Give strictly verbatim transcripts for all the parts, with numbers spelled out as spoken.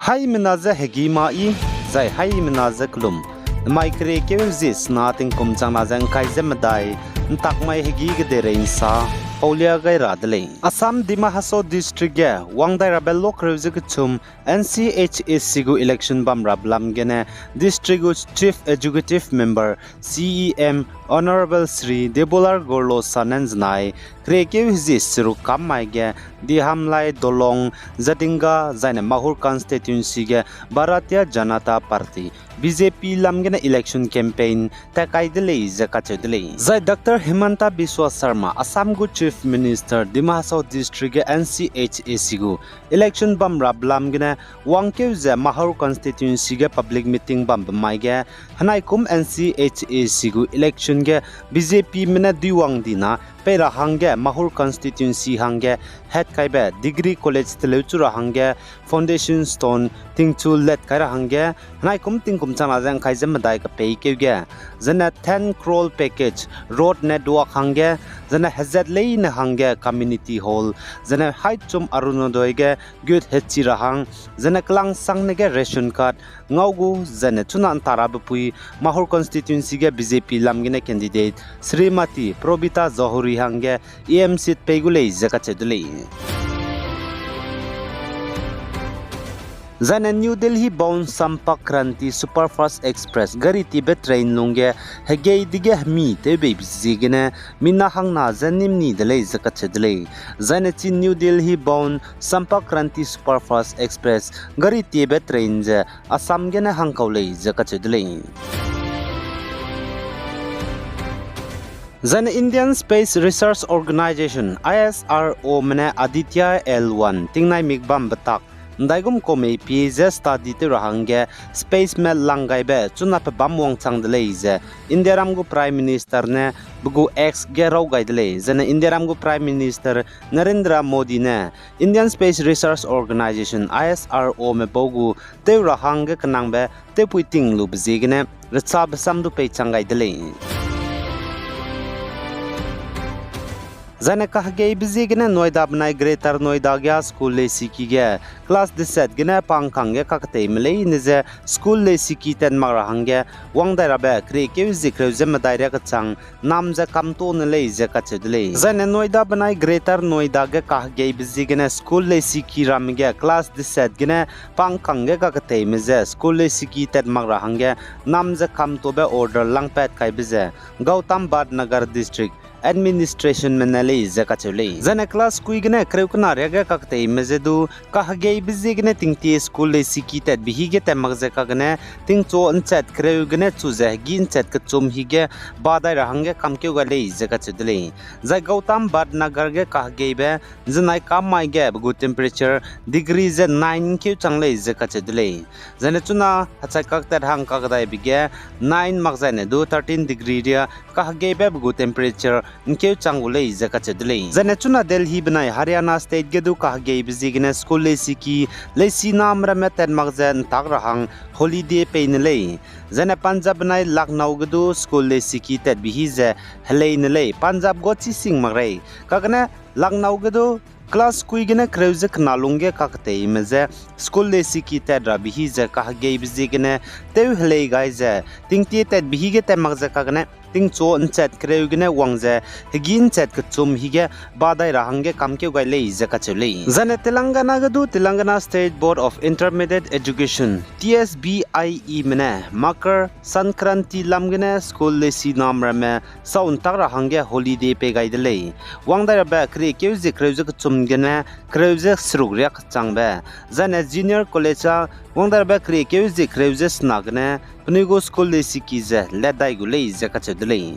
Haimena ze hegî ma i, zai haimena ze kelum. Mai keriekeu zi sena tingkum changna ze ngkai ze medai, ntak mai hegî kedeirei nsa, paulia gai ra de lei. Assam Dima Hasao District ge wang dai rabe lokreu ze kechum N C H A C gu election bam rabe lam gene district gu Chief Executive Member, C E M, Honourable Shri Debolal Gorlosa ne nzenai keriekeu zi seruk kam mai ge Dihamlai, Dolong, Jatinga, zaine Mahur constituency ge Bharatiya Janata Party, B J P lam gene election campaign tat kai de lei ze kacheu de lei. Zai Doctor Himanta Biswa Sarma, Assam gu Chief Minister, Dima Hasao District ge N C H A C gu election bam rabe lam gene wangkeu ze Mahur constituency ge public meeting bambe mai ge, henaikum N C H A C gu election ge B J P me ne duiwang dina pei ra hangge Mahur constituency hangge head kaibe degree college teleu chu ra hangge foundation stone tingchu let kai ra hangge, henaikum tingkum changna ze ngkai ze medai kepeikeu ge, zene ten crore package, road network hangge, zene hezat leine hangge community hall, zene haichum Orunodoi ge gut hechi ra hang, zene kelang sangne ge ration card, ngau gu, zene chuna nta rabe pui, Mahur constituency ge B J P lam gene candidate Shrimati Probita Johori hangge E M seat pei gu lei ze kacheu de lei. Zaine New Delhi bound Sampak Kranti Superfast Express gari tiebe train lungge hegei dege hemi tewbeibe ziegene mina hangna ze nîm ni de lei ze kacheu de lei. Zaine chi New Delhi bound Sampak Kranti Superfast Express gari tiebe train ze Assam gene hangkau lei ze kacheu de lei. Zaine Indian Space Research Organisation, I S R O me ne Aditya L one tingnai mik bambe tak ndaigum komei pie ze study tew ra hangge space me lang gaibe chuna pe bam wangchang de lei ze Indiaram gu Prime Minister ne pe gu X ge raw gai de lei. Zaine Indiaram gu Prime Minister Narendra Modi ne Indian Space Research Organisation, I S R O me bau gu tew ra hangge kenangbe tewpui ting lube ziegene rechabe sam du peichang gai de lei. Zaine kahegeibe ziegene Noida benai Greater Noida ge school lesiki ge class deset gene pangkang ge kaketeime leine ze school lesiki tat mak ra hangge wang dai rabe keriekeu zie kereu ze medai riakechang nam ze kamto ne lei ze kacheu de lei. Zaine Noida benai Greater Noida ge kahegeibe ziegene school lesiki ramme ge class deset gene pangkang ge kaketeime ze school lesiki tat mak ra hangge nam ze kamtobe order langpat kaibe ze Gautam Badh Nagar District Administration me ne lei ze kacheu lei. Zaine class kui gene kereu kena riage kaketeime ze du kahegeibe ziegene tingtie school lesiki tatbe hige tat mak ze kagene tingchu nchat kereu gene chu ze hegî nchat kechum hige ba dai ra hangge kamkeu gai lei ze kacheu de lei. Zai Gautam Badh Nagar ge kahegeibe nzenai kam mai ge pe gu temperature degree ze nine ngkeu chang lei ze kacheu de lei. Zaine chuna hechai kaktat hang kakdaibe ge nine mak zaine du thirteen degree ria kahegeibe pe gu temperature ngkeu chang gu lei ze kacheu de lei. Zaine chuna Delhi benai Haryana State ge du kahegeibe ziegene school lesiki leisi nam ramme tat mak ze ntak ra hang holiday pei ne lei. Zaine Punjab benai Lucknow ge du school lesiki tatbe hi ze helei ne lei. Punjab gu chising mak rei. Kagene Lucknow ge du class kui gene kereu ze kena lungge kaketeime ze school lesiki tat rabe hi ze kahegeibe ziegene tew helei gai ze tingtie tatbe hige tat mak ze kagene tingchu nchat kereu gene wang ze hegî nchat kechum hige ba dai ra hangge kamkeu gai lei ze kacheu lei. Zaine Telangana ge du Telangana State Board of Intermediate Education, T S B I E me ne Makar Sankranti lam gene school leisi nam ramme sau ntak ra hangge holiday pei gai de lei. Wang dai rabe keriekeu zie kereu ze kechum gene kereu ze seruk riak changbe, zaine junior college a wang dai rabe keriekeu zie kereu ze sena gene penui gu school lesiki ze let dai gu lei ze kacheu de lei.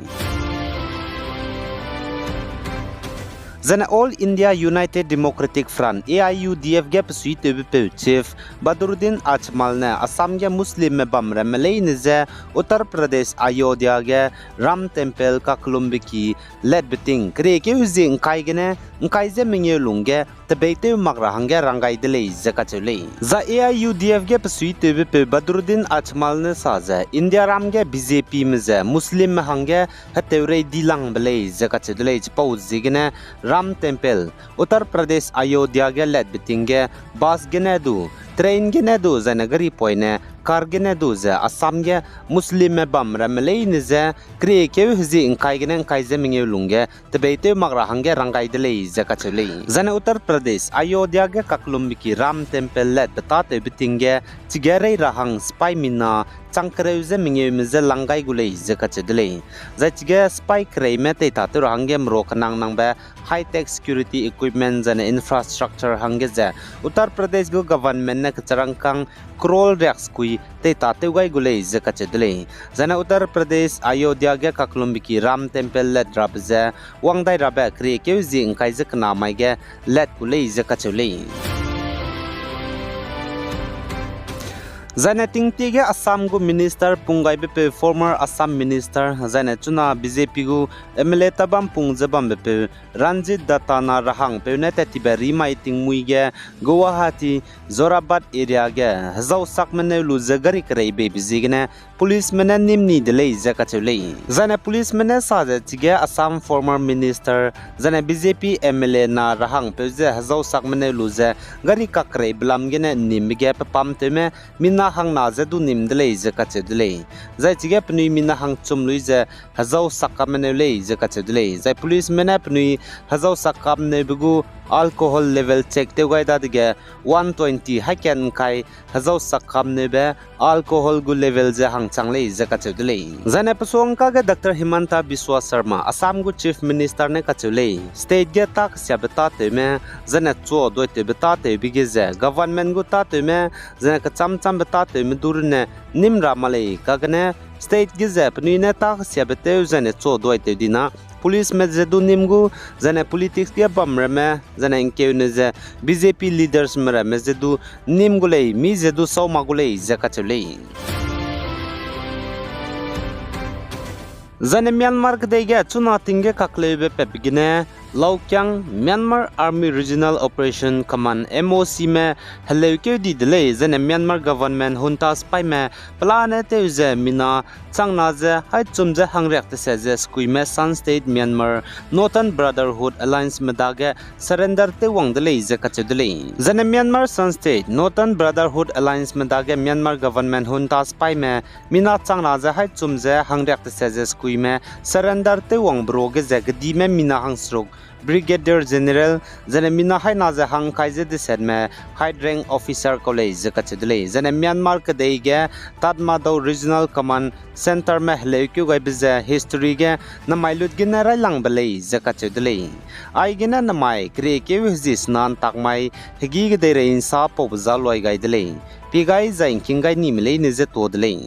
Zaine All India United Democratic Front, A I U D F ge pesuitewbepeu Chief Badruddin Ajmal ne Assam ge Muslimme bam ramme leine ze Uttar Pradesh Ayodhya ge Ram Temple kakellumbe ki letbe ting keriekeu zie ngkai gene ngkai ze mengeu lungge tebeitew mak ra hangge rang gai de lei ze kacheu lei. Zai A I U D F ge pesuitewbepeu Badruddin Ajmal ne sa ze India ram ge B J P me ze Muslimme hangge heteurei dilangbe lei ze kacheu de lei. Chipau ziegene Ram Temple, Uttar Pradesh Ayodhya ge letbe ting ge bus gene du train gene du zaine gari poine car gene du ze Assam ge Muslimme bam ramme leine je keriekeu hezie ’ngkai gene ’ngkai ze mengeu lungge tebeitew mak ra hangge rang gai de lei ze kacheu lei. Zaine Uttar Pradesh, Ayodhya ge kaklumbeki Ram Temple letbe tâtewbe ting ge chige rei ra hang sipai mina chang kereu ze mengeume je lang gai gu lei ze kacheu de lei. Zai chige sipai kereime teitatew ra hangge merua kenang nangbe high-tech security equipment zaine infrastructure hangge ze Uttar Pradesh gu government ne kecharangkâng crore riaksekui teitatew gai gu lei ze kacheu de lei. Zaine Uttar Pradesh, Ayodhya ge kaklumbeki Ram Temple let rabe ze wang dai rabe keriekeu hezie ’ngkai ze kena mai ge let gu lei ze kacheu lei. Zaine tingtie ge Assam gu minister punggaibe peu, former Assam minister, zaine chuna B J P gu M L A tabam pung ze bambe peu Ranjit Datta na rahangpeu ne tat tibe rimai tingmuî ge Guwahati, Jorabat area ge hezau sakmeneu lu ze gari kerei beibe ziegene policeme ne nîm ni de lei ze kacheu lei. Zaine policeme ne sa ze chige Assam former minister zaine B J P M L A na rahangpeu ze hezau sakmeneu lu ze gari kakereibe lam gene ’nnimbe ge pepamtewme mina hangna ze du nîm de lei ze kacheu de lei. Zai chige penui mina hangchum lui ze hezau sakkameneu lei ze kacheu de lei. Zai policeme ne penui hezau sakkameneube gu alcohol level check tew gai dadege one twenty haî kat ’ngkai hezau sakkameneube alcohol gu level ze hangchang lei ze kacheu de lei. Zaine pesuangka ge Doctor Himanta Biswa Sarma, Assam gu Chief Minister ne kacheu lei, state ge tâ kesiabe tâtewme, zaine chuaduaitewbe tâtewbe ge ze government gu tâtewme, zaine kechamchambe tâtewme du runne nîm ra ma lei, kagene state ge ze penui ne tâ kesiabe tew zaine chuaduaitew dina policeme ze du nîm gu, zaine politics ge bam ramme, zaine ’ngkeune ze B J P leadersme ramme ze du nîm gu lei, mi ze du sau mak gu lei ze kacheu lei. Zaine Myanmar kedei ge chuna ting ge kakleube patbe gene, Laukiang Myanmar Army Regional Operation Command, M O Cme heleukeu di de lei, zaine Myanmar government junta sipaîme pelane tew ze mina changna ze haî chum ze hangriak tese ze sekuime Shan State Myanmar Northern Brotherhood Allianceme dage surrender tew wang de lei ze kacheu de lei. Zaine Myanmar Shan State Northern Brotherhood Allianceme dage Myanmar government junta sipaîme mina changna ze haî chum ze hangriak tese ze sekuime surrender tew wangbe ruage ze kedime mina hangseruk Brigadier General, zaine mina haî na ze hangkai ze desetme high rank officer kau lei ze kacheu de lei. Zaine Myanmar kedei ge Tatmadaw Regional Command Centreme heleukeu gaibe ze history ge namai lut gene railangbe lei ze kacheu de lei. Aigene namai keriekeu hezie sena ’ntak mai hegî kedeirei ’nsa paube za luai gai de lei. Pie gai zai ’ngking gai nime leine je tuâ de lei.